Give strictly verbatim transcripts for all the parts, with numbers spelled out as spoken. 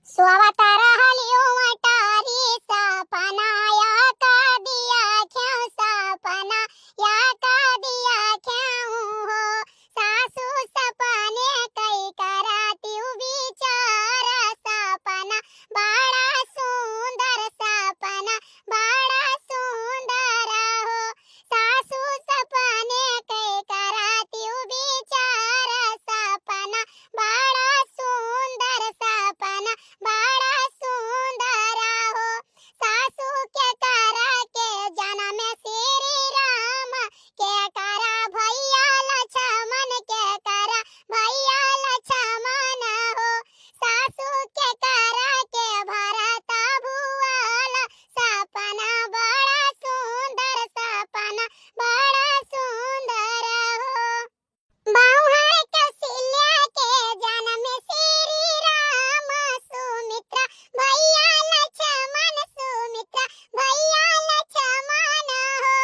सोवत रहलियो अटारी सपना, या का दिया ख्याउ सपना, या का दिया ख्याउ हो। सासू सपने कई करतिउ बिचार सपना, बड़ा सुंदर सपना, बड़ा सुंदर हो। सासू सपने कई करतिउ बिचार सपना, बड़ा सुंदर सपना, बड़ा सुंदर हो। सासू के करा के जनम श्री राम, के करा भैया लक्ष्मण, के करा भैया लक्ष्मण हो। सासू के करा के भरत भुआल, सपना बड़ा सुंदर, सपना बड़ा सुंदर हो। बउहर कौशल्या के जनम श्री राम, सुमित्रा भैया लक्ष्मण, सुमित्रा भैया लक्ष्मण हो।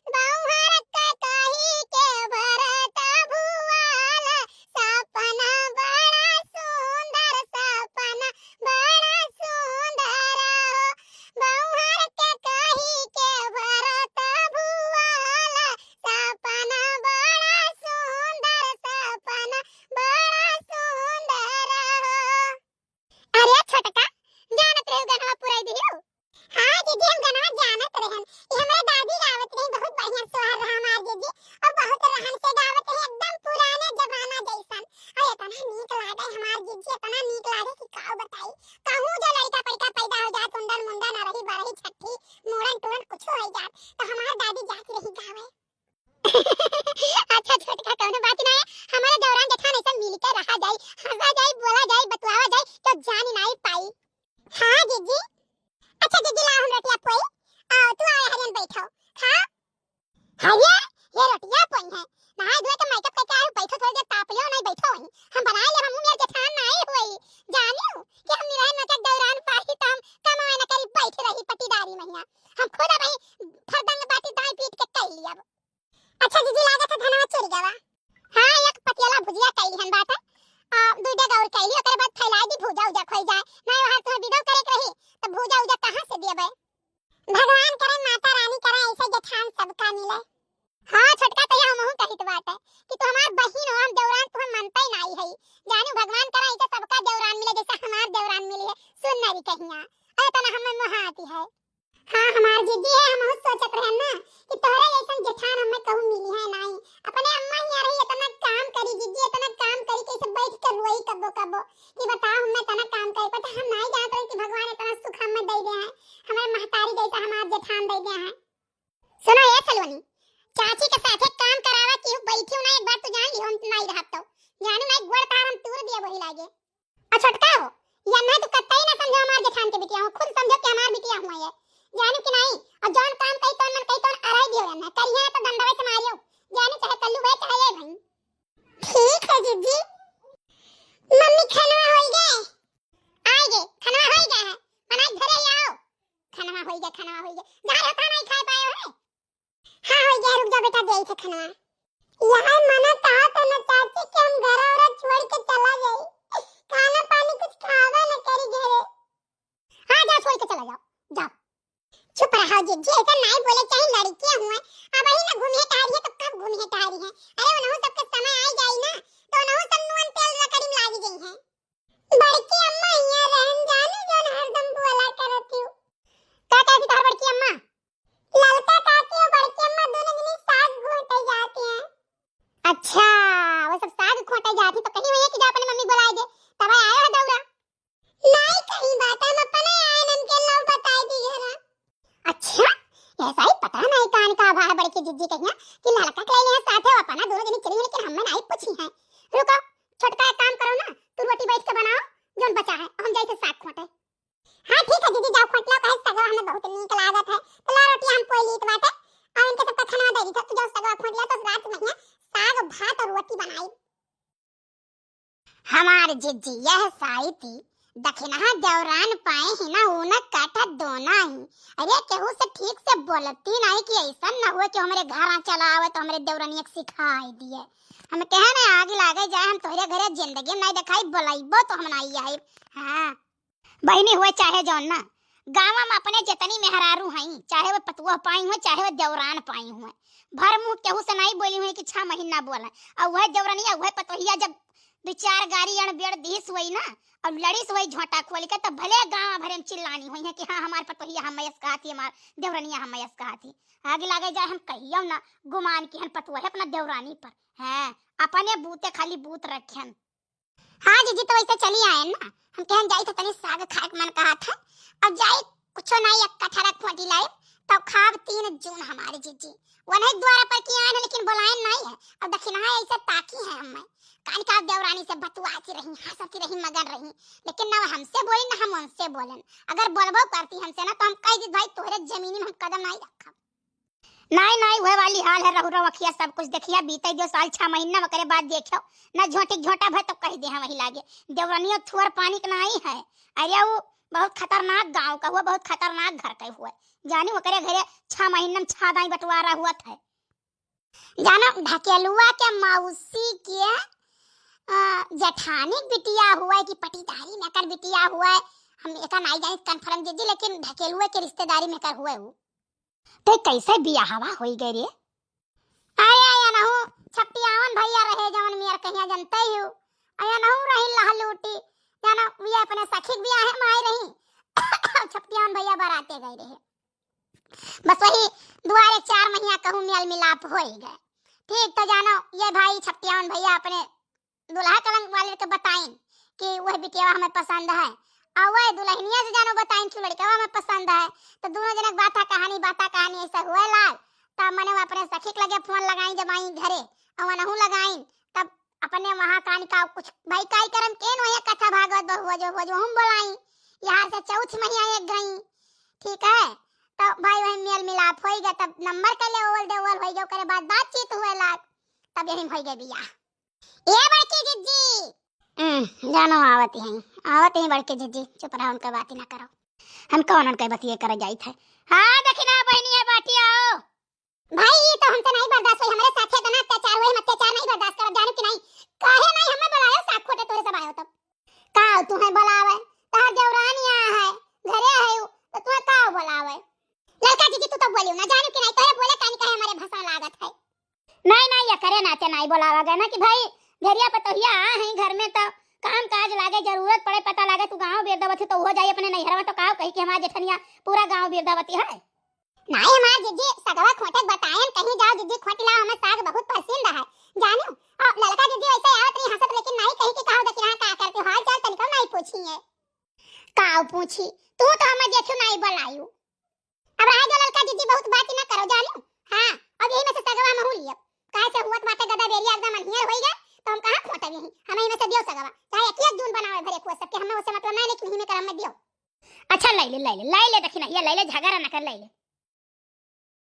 बउहर ककही के भरत भुआल, सपना बड़ा सुंदर, सपना बड़ा सुंदर हो। बउहर ककही के भरत भुआल, सपना बड़ा सुंदर, सपना बड़ा सुंदर हो। अरे छोटका, जानत रहे गनवा पुराई दियो? हाँ जीजी, हम गनवा जानत रहन। ई हमरे दादी गावत रही, बहुत बढ़िया सोहर रहा हमार जीजी, और बहुत रहन से गावत रही, एकदम पुराने जमाना जैसन। और इतना नीक लागे हमार जीजी, इतना नीक लागे कि का बताई। कहूँ जो लड़का पैका पैदा हो जात, उंडन मुंडन, अरही बरही, छठी, मूड़न टूड़न कुछ हो जात, तो हमार दादी जात रही गावे। अच्छा छोटका, कौनो बात ना है, हमारे देवरान जेठान ऐसा मिल के रहा जाई, हंसा जाई, बोला जाई, बतुआवा जाई, तो जानी नाई पाई। हाँ जीजी। अच्छा जीजी, ला हम रोटिया पोई, आओ तू आओ हरियन बैठो, खा। हाँ ये, ये रोटिया पोई है, नहाए धोए के मेकअप करके आए, बैठो थोड़ी देर ताप लियो, नहीं बैठो वहीं, हम बनाए ले, हम मेरे जेठान नाई होई, जानियो कि हम निरहन में के दौरान पाही तो हम कमाए न करी, बैठ रही पटीदारी महिया, हम खुद अबही फरदंग बाटी दाई पीट के कई लियब। अच्छा जीजी, लागत है धनवा चुर गवा। हाँ, एक पतियला भुजिया कैली हन बाटे, आ, दुई डेग और कैली, ओकरे बाद फैलाई दी, भुजा उजा खोई जाए। नहीं वहाँ तुम्हें विदो करे के रही, तो भुजा उजा कहाँ से देबे? भगवान करे, माता रानी करे, ऐसे जेठान सबका मिले। हाँ छोटका, तो यह हमहू कहित बाटे कि तू हमार बहिन हो, हम देवरान तुहन मनता ही नाई है। जानू भगवान करे ऐसे सबका देवरान मिले, जैसे हमार देवरान मिली है। सुन नरी कहिया, अरे तना हमें मोहाती है। हाँ, हमार जीजी है, हमहू सोचत रहन ना कि तोहरे जैसन जेठान हमें कहूँ मिली है नाई। अपने अम्मा हियाँ रही, इतना काम करी जीजी, इतना काम करी, कैसे बैठ के रोई कब्बो कब्बो कि बताओ, हमें इतना काम करे पर, तो हम नाई जानत रहन कि भगवान इतना सुख हमें दे दे है, हमारे महतारी जैसा हमार जेठान दे दे है। सुनो ए सलोनी, चाची के साथे काम करावा कि बैठी ना, एक बार तू जान लियो, हम नाई रहत तो जानू नाई गोड़ तार हम तूर दिया वही लागे। और छोटका हो, या नहीं तो कतई ना समझो हमार जेठान के बिटिया हो, खुद समझो कि हमार बिटिया हुआ ये। जानू कि नहीं, और जौन काम कही तौन मन कही तौन अराई दियो ना, करिए तो डंडवे से मारियो। जानू चाहे कल्लू है चाहे ये भाई। ठीक है जीजी। मम्मी खनवा होई गए? आए गे, खनवा होई गए है। बनाई घरे ही आओ। खनवा होई गए, खनवा होई गए। जा रहे हो खाना ही खाए पाए हो है? हाँ, हो गया, रुक जा बेटा, दे थे खनवा। यार, मना कहा था ना चाची कि हम घर और छोड़ के चला जाई। खाना पानी कुछ खावा न करी घरे। हाँ, जा, छोड़ के चला जाओ, जाओ। चुप रहो जीजी, ऐसा नहीं बोले, चाहे लड़कियां हुए, अब ही ना घूमे टहरी है तो कब घूमे टहरी है? अरे, उन्हों सबके समय आई जाई ना, तो उन्हों सब नुअन तेल रकड़ी में लागी गई है। बड़की अम्मा हियाँ रहन जानू जौन हरदम बोला करत हूँ। का कहती तोहर बड़की अम्मा? ललका काकी और बड़की अम्मा दोनों जनी साग घोटे जाती हैं। अच्छा, वो सब साग खोटे जाती तो कहीं वही कि जा अपने मम्मी बुलाए दे, तब आया है दौरा। नहीं कहीं बात, हम अपने आए नन के लव बताए दी है ना। अच्छा, ऐसा ही पता नहीं कान का भा है बड़की जिज्जी कहिया कि ललका के लिए साथे हो अपना दोनों जनी चली, लेकिन हमें नहीं पूछी है। रुको, छोटका एक काम करो ना, तू रोटी बैठ के बनाओ, जौन बचा है, हम जाए थे साग खोटे। हाँ ठीक है दीदी, जाओ खोट लो, कहे सगवा हमें बहुत नीक लागत है। तो ला रोटी हम पोई लीत बाटे, और इनके सबका खाना दे दी था, तू जाओ सगवा खोट लिया, तो रात में हियाँ साग भात और रोटी बनाई। हमार जिज्जी यह साई थी, दखिनहा देवरान पाए ही ना, ऊना काटा दोना ही। अरे केहू से ठीक से बोलती नहीं कि ऐसा न हुए कि हमरे घर आ चला आवे तो हमरे देवरनिया के सिखाई दिए। हम कहे ना आग लागे जाए, हम तोहरे घरे जिंदगी में नहीं दिखाई, बोलाइबो तो हम नहीं आई। हाँ। बहिनी हुए चाहे जौन ना, गाँव में अपने जितनी मेहरारू हईं, चाहे वो पतोह पाई हुए, चाहे वो देवरान पाई हुए, भर मुँह केहू से नाहीं बोली हुए कि छह महीना बोला। और वह देवरनिया, वह पतोहिया जब दो चार गारी अण बेड़ दीस हुई ना, और लड़ीस हुई झोंटा खोल के, तब भले गाँव भरे में चिल्लानी हुई है कि हाँ, हमार पतोहिया हमें यस कहा थी, हमार देवरनिया हमें यस कहा थी। आगे लागे जाए हम कहियो ना गुमान की हन पतोह अपना देवरानी पर। हैं, अपने बूते खाली बूत रखेन। हाँ जीजी, तो वैसे चली आए ना, हम कहन जाई तो तनी साग खाए के मन कहा था। अब जाई कुछो नाई, एक कठरा खोटी लाई, तो खाब तीन जून हमारी जीजी। वो नहीं द्वारा पर की आए हैं, लेकिन बुलाए नाई है। अब दखिनहा ऐसे ताकी है हमें। कान का देवरानी से बतुआती रही, हंसती रही, मगन रही, लेकिन ना वो हमसे बोली, ना हम उनसे बोलन। अगर बोलबो करती हमसे ना, तो हम कह दी, "भाई, तोहरे जमीनी में हम कदम नाई रखब।" नाई, नाई, वह वाली हाल है, रहू रवखिया सब कुछ देखिया, बीते दियो साल छह महीना, ओकरे बाद देखियो, ना झोंटी झोंटा भय तो कह दे हम वही लागे। देवरनियो थुअर पानी के नाई है, अरे वो बहुत खतरनाक गाँव का हुआ, बहुत खतरनाक घर का हुआ। जानी ओकरे घरे छह महीना में छह दाई बंटवारा हुआ था। जानो ढकेलुआ के मौसी के, अ, जेठानी के बिटिया हुआ है कि पटीदारी में कर बिटिया हुआ है, हम एका नाई जानी confirm जीजी, लेकिन ढकेलुआ के रिश्तेदारी में कर हुआ है वो। ते कैसे बियाहवा होई गए रे? अरे, अनहू छपटियावन भैया रहे जवन मियर कहिया जनते ही हो। अनहू रही लहलूटी, जानो, ये अपने सखी के बियाहे में आई रही। छपटियावन भैया बराते गए रहे। बस वही दुआरे चार महीना कहूँ मेल मिलाप होई गए। ठीक तो जानो, ये भाई छपटियावन भैया अपने दुल्हा कलंक वाले के बताइन कि वह बिटिया हमें पसंद है, और वह दुल्हनिया से जानो बताइन कि लड़का हमें पसंद है। तो दोनों जनक बाता कहानी, बाता कहानी ऐसा हुए लाग। तब मने वो अपने सखी के लगे फोन लगाई, जब आई घरे, और वनहू लगाइन, तब अपने वहाँ कान का कुछ भाई काई करम केन वही कथा भागवत बहु जो हो जो हम बोलाई। यहाँ से चौथ महीना एक गई, ठीक है, तो भाई वही मेल मिलाप होई गया, तब नंबर के लिए ओवल देवल होई गया, ओकरे बाद बातचीत हुए लाग, तब यही होई गया बियाह। ए बड़की जिज्जी। हम्म, जानो आवत ही, आवत ही बड़की जिज्जी, चुप रहो, उनका बात ही ना करो। हम कौन उनके बतिये करे जाइत है? हाँ, देखी ना बहनी है, बाटी आओ। भाई, ये तो हमसे नहीं बर्दाश्त होई, हमारे साथे इतना अत्याचार हुए, हम अत्याचार नहीं बर्दाश्त करब, जानो कि नहीं? काहे नहीं हमें बुलायो, साग खोटे तोरे सब आयो तब। का तू है बुलावे? तहार देवरानी यहाँ है, घरे है उ, तो तुम्हें का बुलावे? लड़का जीजी, तू तो बोलियो ना, जानो कि नहीं, तोहे बोले कानी कहे हमारे भाषा लागत है। नहीं, नहीं, ये करे नाते नहीं बोलावा गए ना कि भाई, भेरिया पतोहिया आ हैं घर में तो काम काज लागे, जरूरत पड़े, पता लागे, तू गाँव बिरदावती तो हो जाई अपने नैहरवा, तो काव कही कि हमार जेठनिया पूरा गाँव बिरदावती है। नहीं, हमार जीजी सगवा खोटे बतायन, कहीं जाओ जीजी, खोटी लाओ, हमें साग बहुत पसंद है, जानो। और ललका जीजी वैसे आवत रही हंसत, लेकिन नहीं कही कि कहा देखी रहा का करते हो, हाल चाल तनिको नहीं पूछी है। काव पूछी, तू तो हमें देखो नहीं बुलायू। अब रह जा ललका जीजी, बहुत बात ना करो, जानो। हाँ, अब यही में से सगवा महू लियब। काहे से हुआ बाटे गदा बेरिया एकदम अनहियर होई गए, तो हम कहाँ खोटब यही? हम यही में से दियो सगवा। चाहे एक एक जून बनावे भरे कुआ सबके, हमें उससे मतलब नहीं, लेकिन यही में करम में दियो। अच्छा, ले ले, ले ले, ले ले, देखी ना, ये ले ले, झगड़ा ना कर, ले ले।